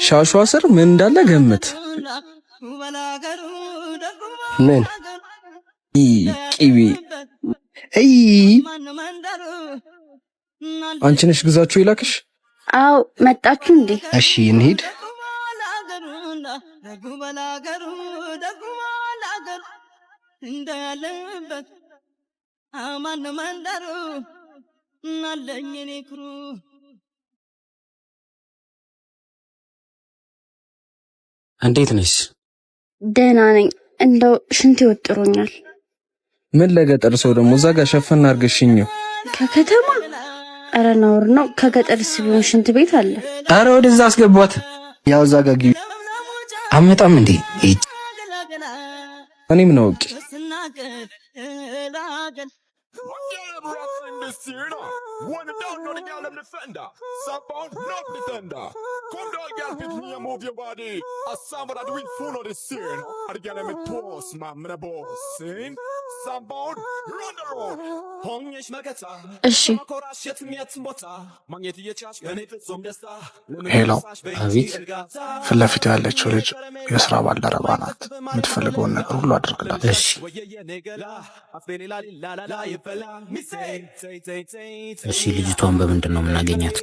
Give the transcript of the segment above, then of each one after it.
ሻሿ ስር ምን እንዳለ ገምት። ምን? ቂቤ። እይ። አንቺ ነሽ ግዛችሁ ይላክሽ? አዎ፣ መጣችሁ እንዴ? እሺ፣ እንሂድ። እንዴት ነሽ? ደህና ነኝ። እንደው ሽንት ይወጥሮኛል። ምን ለገጠር ሰው ደግሞ እዛ ጋር ሸፈን አድርገሽኝው። ከከተማ? ኧረ ነውር ነው። ከገጠርስ ቢሆን ሽንት ቤት አለ። አረ ወደዛ አስገቧት። ያው እዛ ጋር ግቢ። አመጣም እንዴ? እኔ ምን አውቄ። እሺ። Hello። አቤት። ፊት ለፊት ያለችው ልጅ የስራ ባልደረባ ናት። የምትፈልገውን ነገር ሁሉ አድርግላት። እሺ። እሺ፣ ልጅቷን በምንድን ነው የምናገኛት?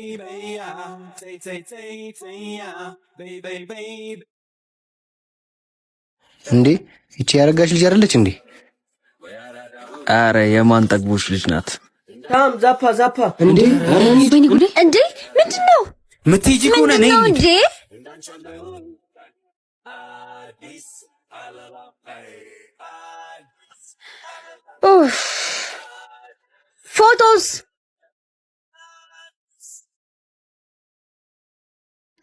እንዴ፣ ይቺ ያረጋሽ ልጅ አይደለች እንዴ? አረ የማን ጠግቦች ልጅ ናት? ዛፓ ዛፓ። እንዴ! ወይኔ ጉዴ! እንዴ፣ ምንድን ነው? ምትሄጂ ከሆነ ምንድን ነይ ነው እንሂድ። እንዴ? ኡፍ! ፎቶስ?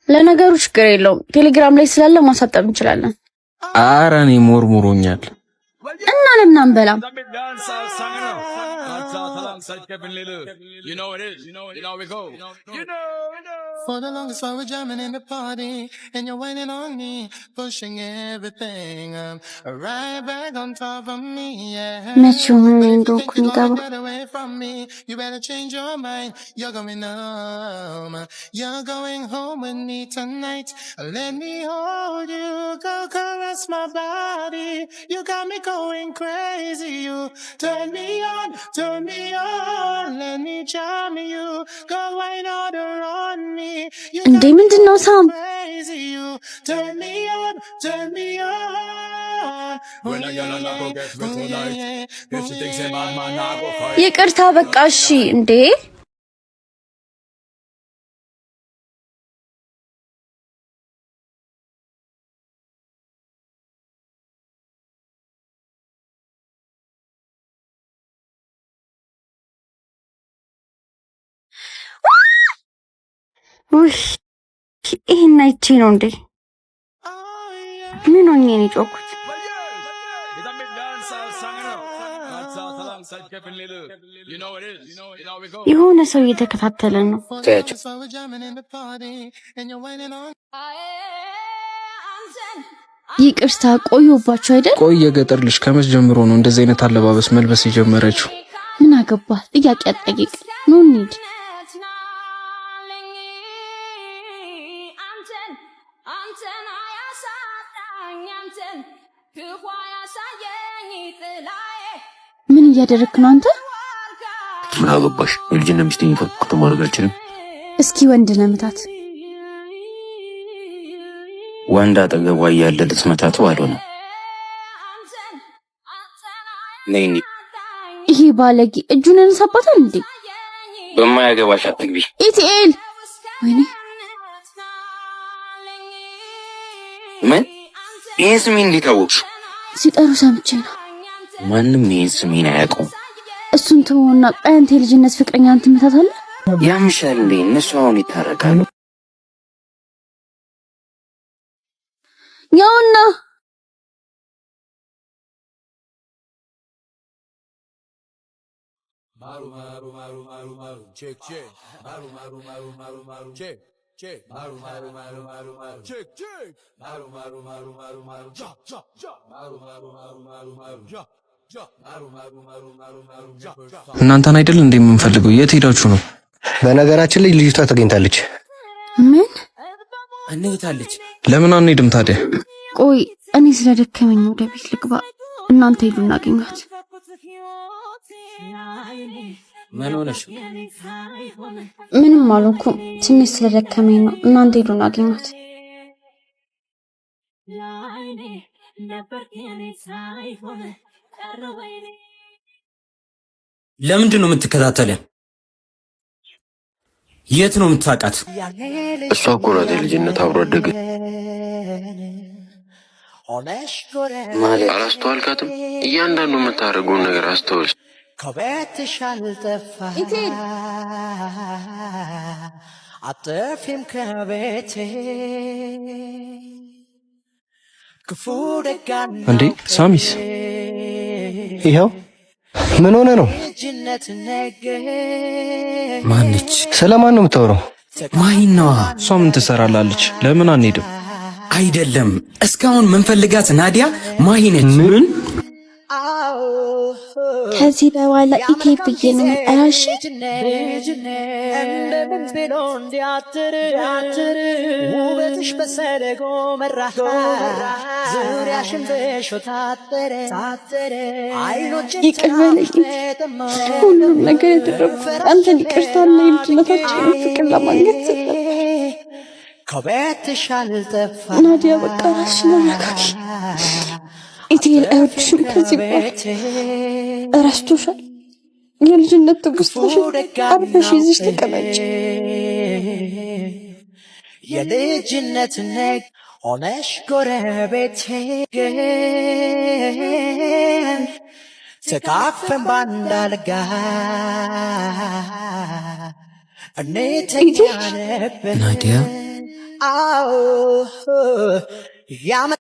ለነገሩ ችግር የለውም። ቴሌግራም ላይ ስላለ ማሳጠብ እንችላለን። አረ እኔ ሞርሙሮኛል። እና ለምን አንበላም? For the longest while we're jamming in the party, and you're waiting on me, pushing everything right back on top of me, yeah. መቼ ሆነ But if you እንደሆንኩ think you're gonna የሚገባው? get away from me, you better change your mind. You're going home, you're going home with me tonight. Let me hold you, go caress my body. You got me going crazy. You turn me on, turn me on. Let me charm you, go wine order on me. You እንዴ፣ got me ምንድን ነው going ሳም? crazy. You turn me on, turn me on. Oh yeah, oh yeah, oh yeah. ይቅርታ በቃ እሺ። እንዴ። ውይ፣ ይሄን አይቼ ነው እንዴ? Oh yeah. ምን ሆኜ ነው የጮኩት? የሆነ ሰው እየተከታተለን ነው። For the ተያቸው። longest while we're jamming in the party, and you're waiting on ይቅርታ ቆየሁባችሁ አይደል? ቆይ የገጠር ልጅ ከመች ጀምሮ ነው እንደዚህ አይነት አለባበስ መልበስ የጀመረችው? ምን አገባ? ጥያቄ አትጠይቅ። ኑ እንሂድ። ምን እያደረግክ ነው አንተ? ምን አገባሽ? የልጅና ሚስቴን የፈለኩትን ማድረግ አልችልም? እስኪ ወንድ ነህ ምታት። ወንድ አጠገቧ እያለ ልትመታት አልሆነም። ነይ እንሂድ። ይሄ ባለጌ እጁን ያነሳባታል እንዴ? በማያገባሽ አትግቢ። ኢቲኤል፣ ወይኔ። ምን? ይህን ስሜን እንዴት አወቅሽው? ሲጠሩ ሰምቼ ነው። ማንም ይህን ስሜን አያውቀውም። እሱን ተወውና ቆይ አንተ የልጅነት ፍቅረኛህን ትመታታለህ? ያምሻል እንዴ? እነሱ አሁን ይታረቃሉ። ያውና። እናንተን አይደል እንደ የምንፈልገው? የት ሄዳችሁ ነው? በነገራችን ላይ ልጅቷ ተገኝታለች። ምን? እነይታለች። ለምን አንሄድም ታዲያ? ቆይ እኔ ስለደከመኝ ወደ ቤት ልግባ፣ እናንተ ሂዱ እናገኟት። ምን ሆነሽ? ምንም አልሆንኩም፣ ትንሽ ስለደከመኝ ነው። እናንተ ሂዱ እናገኟት። ለምንድን ነው የምትከታተለን? የት ነው የምታውቃት? እሷ እኮ ናት የልጅነት አብሮ አደገ። አላስተዋልካትም? እያንዳንዱ የምታደርገውን ነገር አስተውል። እንዴ ሳሚስ፣ ይኸው ምን ሆነ ነው? ማነች? ስለማን ነው የምታወራው? ማሂን ነዋ። እሷ ምን ትሰራላለች? ለምን አንሄድም? አይደለም፣ እስካሁን ምንፈልጋት ናዲያ ማሂ ነች። ምን? ከዚህ በኋላ ኢቴ ብዬ ነው የምጠራሽ። ይቅር በለኝ። ሁሉም ነገር ያደረኩት አንተን ይቅርታና የልጅነታችንን ፍቅር ለማግኘት ስል ነበር። ናዲያ በቃ ራስሽን አረጋጊ። ኢቴል አይወድሽም ከዚህ በኋላ እረስቶሻል። የልጅነት ትውስታሽን አርፈሽ ይዘሽ ተቀመጪ። የልጅነት ነግ ሆነሽ ጎረቤቴ ተካፈን ባንድ አልጋ እንተኛ ነበር። ናዲያ አዎ ያመ